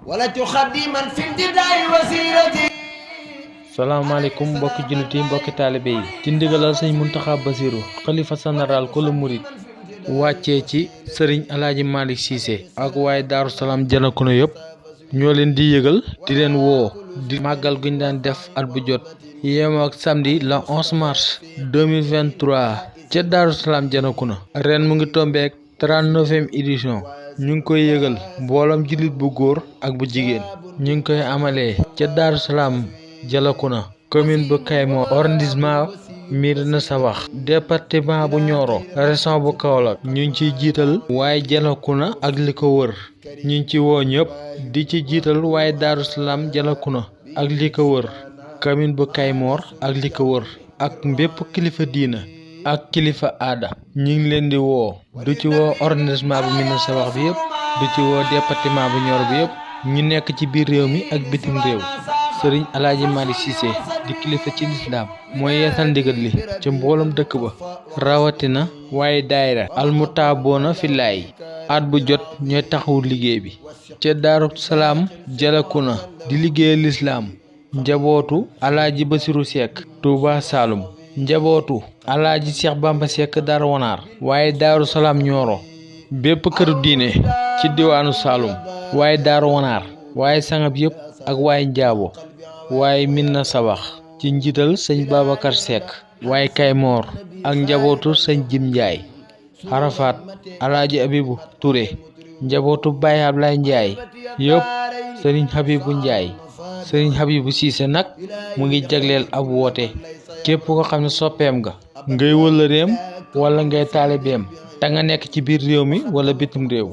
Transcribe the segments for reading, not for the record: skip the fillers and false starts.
ولت خديما في ابتداء وسيرتي. salaamaaleykum mbokki jullit yi mbokki taalibe yi ci ndigalal sëñ Muntaxa Basiru xalifa général kulu murit wàccee ci sëriñ Alaaji Malick Cissé ak waaye Daaru Salaam Janakuna yëpp ñoo leen di yëgal di leen woo di màggal guñ daan def at bu jot yem ak samedi le 11 mars 2023 ca Daaru Salaam Janakuna ren mu ngi tombeek 39e édition ñu ngi koy yëgal mboolam jullit bu góor ak bu jigéen ñu ngi koy amalee ca Daaru Salaam Jalakuna commune bu Kaymoor arrondissement Médina Sabakh département bu Nioro région bu Kaolack ñu ngi ciy jiital waaye Jalakuna ak li ko wër ñu ngi ci woo ñëpp di ci jiital waaye Daaru Salaam Jalakuna ak li ko wër commune bu Kaymoor ak li ko wër ak mbépp kilifa diina ak kilifa aada ñu ngi leen di woo du ci woo arrondissement bu Médina Sabakh bi yëpp du ci woo département bu Nioro bi yëpp ñu nekk ci biir réew mi ak bitim réew sëriñ Alaaji Malick Cissé di kilifa ci lislaam mooy yeesal ndigal li ca mboolam dëkk ba rawatina waaye daayira almutaaboona fillaay at bu jot ñooy taxawu liggéey bi ca Daaru Salaam Jalakuna di liggéeyal lislaam njabootu Alaaji Basiru Seck Touba Saloum njabootu Alaaji Cheikh Bamba Seck Daaru Wanaar waaye Daaru Salaam Nioro bépp këru diine ci diwaanu Saloum waaye Daaru Wanaar waaye sangab yëpp ak waaye njaabo waaye Médina Sabakh ci njiital sëñ Babacar Seck waaye Kaymoor ak njabootu sëñ Jim Njaay Arafat Alaaji Abibu Touré njabootu Baye Ablaye Njaay yëpp sëriñ Habibu Njaay sëriñ Habibu Cissé nag mu ngi jagleel ab woote képp ko xam ne soppeem nga ngay wëllëreem wala ngay taalibeem te nga nekk ci biir réew mi wala bitim réew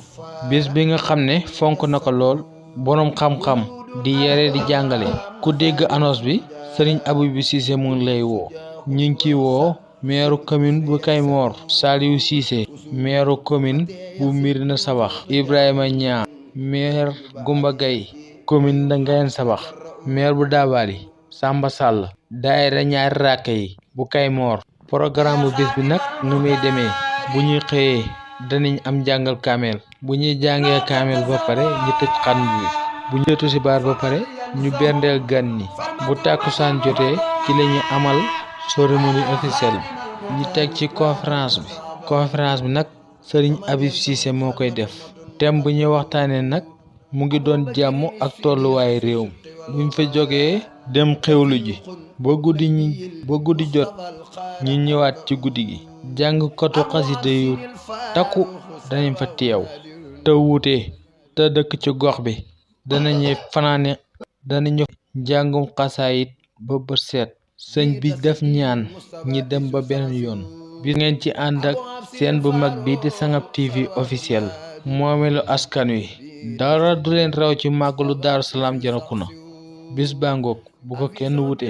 bis bi nga xam ne fonk na ko lool boroom xam-xam di yare di jàngale ku dégg annonce bi sëriñ Abibou Cissé mu ngi lay woo ñu ngi ci woo meeru commune bu Kaymoor Saliou Cissé meeru commune bu Médina Sabakh Ibrahima Niang maire Goumba Gaye commune da Ngayène Sabakh maire bu Dabali Samba Sall daayira ñaari ràkk yi bu Kaymoor programme bu bis bi nag nu muy demee bu ñuy xëyee danañ am jàngal kaamel bu ñuy jàngee kaamel ba pare ñu tëj xan bi bu ñu jëtu si baar ba pare ñu berndeel gan ñi bu tàkkusaan jotee ci la ñu amal cérémonie officielle bi ñu teg ci conférence bi nag sëriñ Habib Cissé moo koy def thème bu ñuy waxtaanee nag mu ngi doon jàmm ak tolluwaay réew mi buñ fa jógee dem xewlu ji ba guddi jot ñu ñëwaat ci guddi gi jàng kotu xasida yu takku danañ fa teew te wuute te dëkk ci gox bi danañu njàngum xasaayit ba bët seet sëñ bi def ñaan ñi dem ba beneen yoon bi ngeen ci ànd ak seen bu mag bi di Sangap TV officiel moomeelu askan wi dara du leen raw ci màggalu Daaru Salaam Janakuna bis baa ngoog bu ko kenn wute